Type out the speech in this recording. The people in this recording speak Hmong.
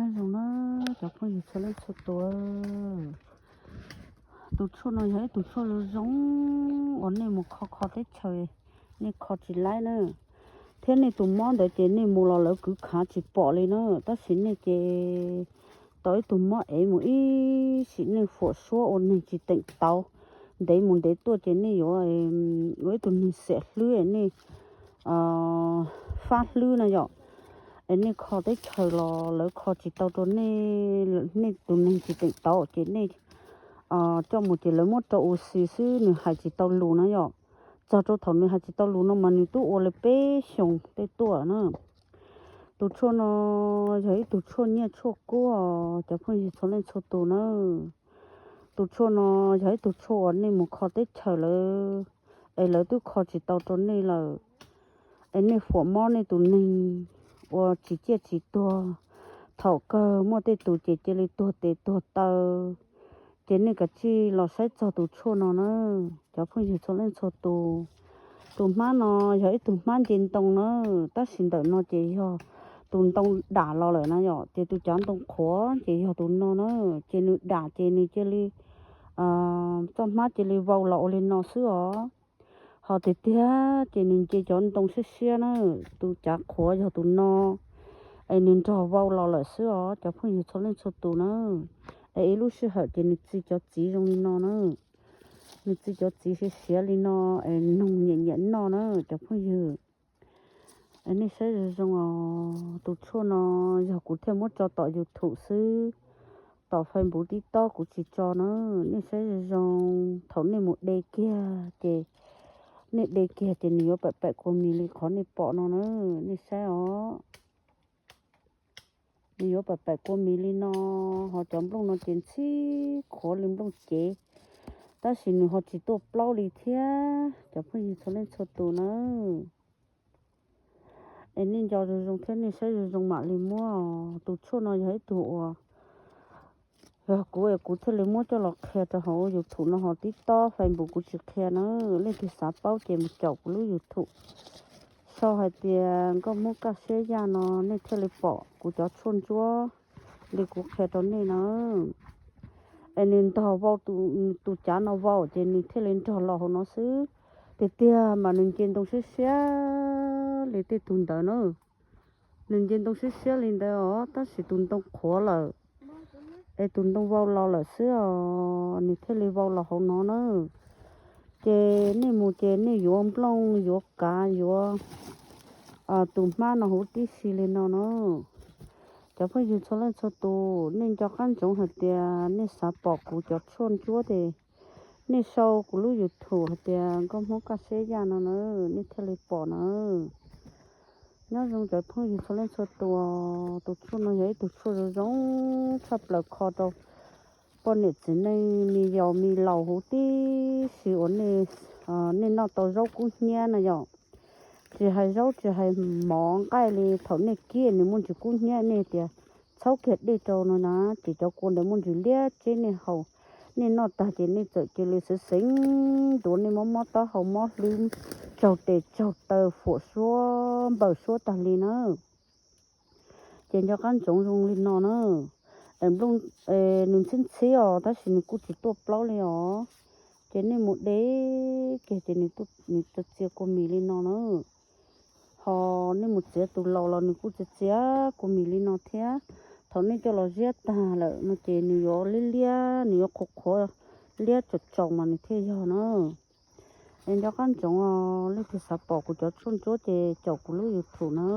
Nyob zoo na cov phooj ywg txhua leej txhua tus, tus tshuaj no yog ib tug tshuaj zoo zoo uas nej mus kho kho teb chaws, nej kho tsis laib na, thiab nej tus mob ntawd ces nej mus los lawv kwv khav tsis pom li na, tab sis nej ces tau ib tug mob ev mus ib sim nej fuam suab ua neeg tsis teem tauv, ntev mus ntev tuaj ces nej yuav ua ib tug neeg xiam hlwb, nej fab hlwb na yom. Es nej kho teb chaws los lawv kho tsis tau rau nej, nej tus neeg tsis teem tauv ces nej coj mus ces lawv muab rau ua si xwb, nws hais tsis tau lus na yom. Txog rau thaum nws hais tsis tau lus no mas nws twb ua li peb xyoos tej tuaj na. Tus tshuaj no yog ib tug tshuaj nyiaj tshuaj kub os cov phooj ywg txhua leej txhua tus na. Tus tshuaj no yog ib tug tshuaj uas nej mus kho teb chaws lawv, es lawv twb kho tsis tau rau nej lawm, es nej fuam mob nej tus neeg ua tsis ciaj tsis tuag, thaum kawg muaj tej tus ces cia li tuag tes tuag taw. Ces nej kav tsij los saib txog tus tshuaj no na, cov phooj ywg txhua leej txhua tus. Tus hmab no yog ib tug hmab nce ntoo na, tab sis ntawm no ces yog tus ntoo dam los lawm na yom, ces tus cav ntoo qhuav ces yog tus no na, ces nws dam ces nws cia li, txoj hmab cia li vau los ua li no xwb os. Ho tiag tiag ces nws nce cov ntoo siab siab na, tus cav qhuav yog tus no, es nws nrog vau los lawm xwb os cov phooj ywg txhua leej txhua tus na. Es ib lub sij hawm ces nws txi cov txiv zoo li no na, nws txi cov txiv siav siav li no, es noog nyiam nyiam noj na cov phooj ywg. Nej saib zoo zoo os, tus tshuaj no yog kuv thiaj muab tso tom YouTube xwb, tom Facebook TikTok kuv tsis tso na. Nej saib zoo zoo, thaum nej mus de kiag ces, nej de kiag ces nws yuav pam paim kua mis li qhov nej pom no na, nej saib os. Nws yuav pam paim kua mis li no, ho cov nplooj no ces ntxhib qhuav li nplooj cev, tab sis nws ho tsis tuaj plaub li thiab cov phooj ywg txhua leej txhua tus na. Es nej nco zoo zoo thiab nej saib zoo zoo mam li muab. Tus tshuaj no yog ib tug uas yog kuv es kuv thiaj li muab coj los qhia rau hauv YouTube no, ho TikTok, Facebook kuv tsis qhia na. Leej twg xav paub ces mus caum kuv lub YouTube, sau hais tias Nkauj Hmoob Kaj Siab Yaj no nej thiaj li pom kuv cov tshuaj ntsuab li kuv qhia rau nej na. Es nws nrog vau, tus cav no vau ces nws thiaj li nrog los hauv no xwb. Tiag tiag mas nws nce ntoo siab siab li tej tug ntawd na. Nws nce ntoo siab siab li ntawd os, tab sis tus ntoo qhuav lawm, es tus ntoo vau los lawm xwb os, nws thiaj li vau los hauv no na. Ces nej mus ces nej yuav nplooj yuav kav yuav tus hmab no huv tib si li no na. Cov phooj ywg txhua leej txhua tus, nej nco qab ntsoov hais tias nej xav pom kuv cov tshuaj ntsuab ces nej sau kuv lub YouTube hais tias Nkauj Hmoob Kaj Siab Yaj no na, nej thiaj li pom na. Nyob zoo cov phooj ywg txhua leej txhua tus, tus tshuaj no yog ib tug tshuaj zoo zoo tshaj plaws kho rau poj niam txiv neej, me yaus me laus huv tib si uas nej noj tau zaub kub hnyiab na yom. Tsis hais zaub tsis hais mov nqaij li, thaum nej kib nws muaj ntsis kub hnyiab nej tias txhob kiag dej rau no na, ces cov kua ntawd muaj ntsis liab tseb nej haus, nej noj tag ces nej txawm cia li xeev xeev ntuav, nej mob mob taub hau mob hlwb, tsaug tes tsaug taw, fuam suab npawg suab tag li na. Ces nco qab ntsoov zoo li no na. Nws ntxhib ntxhib os, tab sis nws kuj tsis tuaj plaub li os. Ces nej mus de kiag ces nws txia txia kua mis li no na. Ho nej mus txiav tus laus los nws kuj txia txia kua mis li no thiab. Thaum nej coj los ziab tag lawm no ces nws yuav liab liab, nws yuav qhuav qhuav liab tsaus tsaus mas nws thiaj yog na. Es nco qab ntsoov os, leej twg xav pom kuv cov tshuaj ntsuab ces caum kuv lub YouTube na.